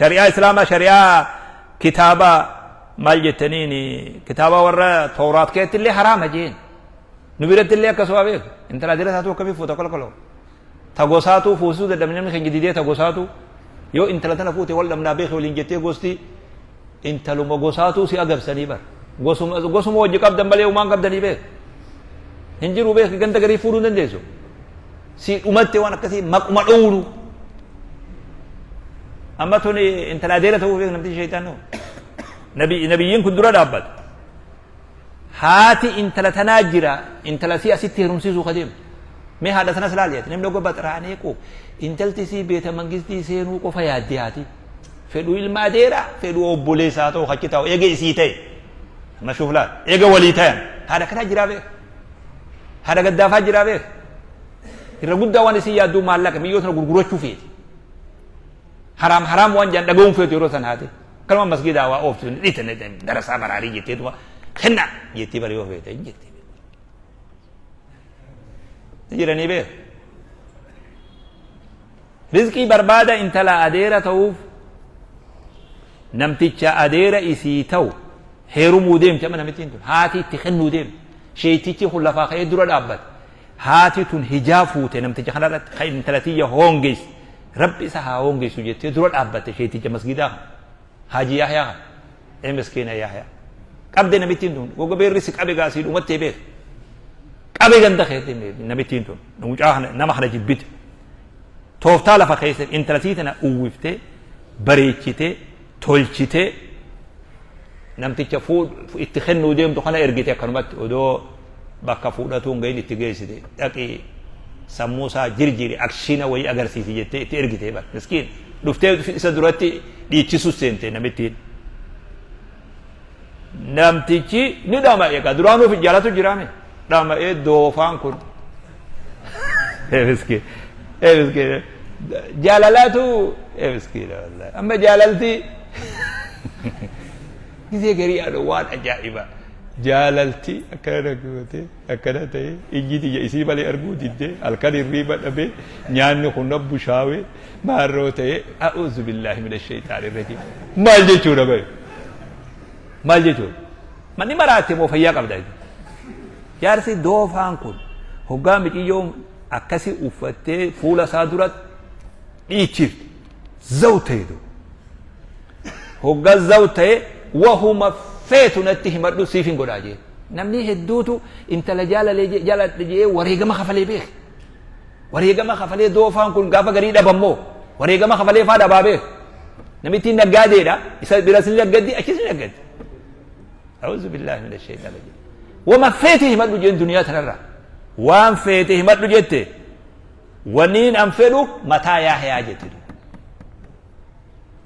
Shari'aa Islaamaa shari'aa kitaaba maal jettaniin kitaaba warra Tooraat keessatti illee haraama jeen. Nu biratti illee akkasuma beeku. Intala adeera taatu akkamii fuuta kolkoloo. Ta gosaatuu fuusisuu dadhabne namni keenya didee ta gosaatuu yoo intala tana fuute wal dhabnaa beeki waliin jettee gosti intaluma gosaatuu si agabsanii bar. Gosuma gosuma wajji qabdan malee umaan qabdanii beek. Hin jiru beeki ganda garii fuudhuu hin dandeessu. Si dhumatte waan akkasii maquma dhowwunu. Amma tuni intala adeera ta'uu beek namtichi shayxaan Nabiyyiin kun dura dhaabbata. Haati intala tanaa jira intala sii asitti heerumsiisuu ka deemtu. Mee haadha sanas laali ati namni ogga baxraanee quuf intalti sii beeta mangistii seenuu qofa yaaddi haati. Fedhu ilma adeera fedhu obboleessaa haa ta'u achi taa'u eega isii ta'e. Amma shuuf laal eega walii ta'an haadha kanaa jiraa beeka. Haadha gaddaafaa jiraa beeka. Irra guddaa waan isii yaadduu maallaqa biyyoota sana gurgurachuu feeti. Haraam haraam waan jedhan dhaga'uun feetu yeroo san haati. Akkanuma masgiidaa waa ooftu ni dhiite darasaa baraarii jetteetuma kenna jettii bari yoo feete hin jetti. Ni jiranii beeku. Rizqii barbaada intala adeera ta'uuf namticha adeera isii ta'u heerumuu deemti amma namittiin tun haati itti kennuu deemti. Sheeytichi kun lafaa ka'ee dura dhaabbate. Haati tun hijaa fuute namticha kanarratti kan intala tiyya hoongeessi. Rabbi isa haa hoongeessu jettee dura dhaabbatte sheeyticha masgiidaa kana. Haajii Yahyaa kana. Ee miskiina Yahyaa. Qabde namittiin tun goga beerri si qabe gaa sii dhumattee beek. Qabe ganda keetti namittiin tun mucaa kana nama kana jibbite. Tooftaa lafa keessa intala sii tana uwwiftee bareechitee tolchitee namticha fuudhu itti kennuu deemtu kana ergite akkanumatti odoo bakka fuudhatuu hin gahin itti geessite dhaqii sammuu isaa jirjiri akshiina wayii agarsiisi jettee itti ergite bar miskiin dhuftee isa duratti dhiichisu seente namittiin namtichi ni dhama'e egaa duraanuu fi jaalatu jiraame dhama'ee doofaan kun miskiin miskiin jaalalaatu miskiin wallahi amma jaalalti Gizee garii haadha waan ajaa'ibaa. Jaalalti akkana na gootee akkana ta'e ijji tiyya isii malee arguu diddee halkan hirriiba dhabee nyaanni kun na bushaawee maarroo ta'e a'uuzu billaahi mina shayxaani rajiim. Maal jechuudha bahe? Maal jechuudha? Manni maraatte moo fayyaa qabda jechuudha? Jaarsi doofaan kun hoggaa miciyyoon akkasii uffattee fuula isaa dura dhiichifte zaw ta'e duuba. Hogga zaw ta'e wahuma feetu natti himadhu siifin godhaa jeen. Namni hedduutu intala jaalalee jaaladhe je'ee wareegama kafalee beeke. Wareegama kafalee doofaan kun gaafa garii dhabammoo wareegama kafalee faa dhabaa beeke. Namittiin naggaadeedha. Isa biras ni naggaddi achis ni naggaddi. A'uuzu billaahi mina shaytaan rajiim. Wama feete himadhu jeen duniyaa tanarraa. Waan feete himadhu jette waniin an fedhu mataa Yaahyaa jette.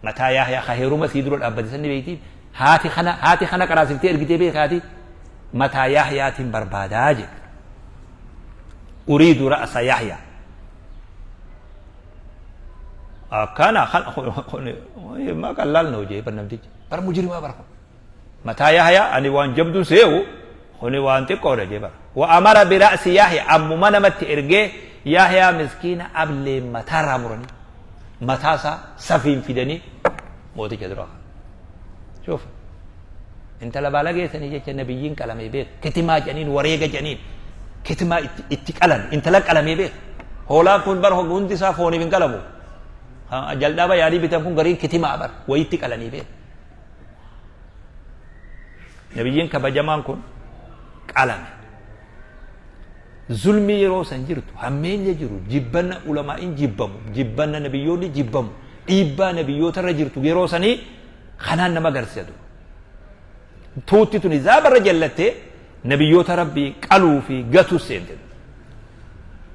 Mataa Yaahyaa ka heeruma sii dura dhaabbate san ni beektii? Haati kana haati kana qaraasiftee ergitee beeka haati mataa Yaahyaatiin barbaadaa jedhe. Uriidu ra'asa Yaahyaa. Akkana ma qallaal noo jee bar namtichi. Bar mujrimaa bar kun. Mataa Yaahyaa ani waan jabduu see'u kuni waan xiqqoodha jee bar. Wa amara bira'si Yaahyaa ammuma namatti ergee Yaahyaa miskiina ablee mataarraa muranii. Mataa isaa safiin fidanii mooticha dura kaa'an. Shuuf intala baalagee sanii jecha nabiyyiin qalamee beek kitimaa jedhaniin wareega jedhaniin kitimaa itti, itti qalan intala qalamee beek hoolaan kun bar hundi isaa fooniif hin qalamu jal'aaba yaadii bitan kun gariin kitimaa bar wayitti qalanii beek nabiyyiin kabajamaan kun qalame Zulmii yeroo san jirtu, hammeenya jiru, jibbanna ulamaa'iin jibbamu, jibbanna nabiyyoonni jibbamu, dhiibbaa nabiyyoota irra jirtu yeroo sanii kanaan nama agarsiisa duuba. Tuutti tuni zaabarra jallattee nabiyyoota Rabbii qaluu fi gatuu seente.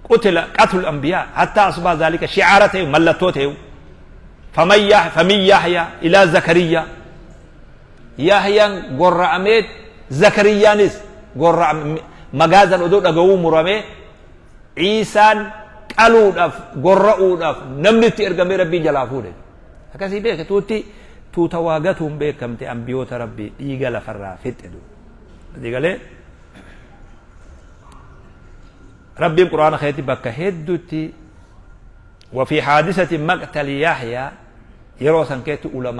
Qutila qatul anbiyaa hattaa asbaa zaalika shi'aara ta'e mallattoo ta'e. Faman yaah famin Yahya ilaa Zakariyaa. Yahyaan gorra'amee Zakariyyaanis gorra'ame magaazan odoo dhaga'uu muramee Ciisaan qaluudhaaf gorra'uudhaaf namni itti ergamee Rabbiin jalaa fuudhe. Akkasii beeke tuutti tuuta waa gatuun beekamte ambiyoota Rabbii dhiiga lafarraa fixxe du. Asii galee Rabbiin Qur'aana keessatti bakka hedduutti وفي حادثة مقتل يحيى Yeroo san keetti ulamaa.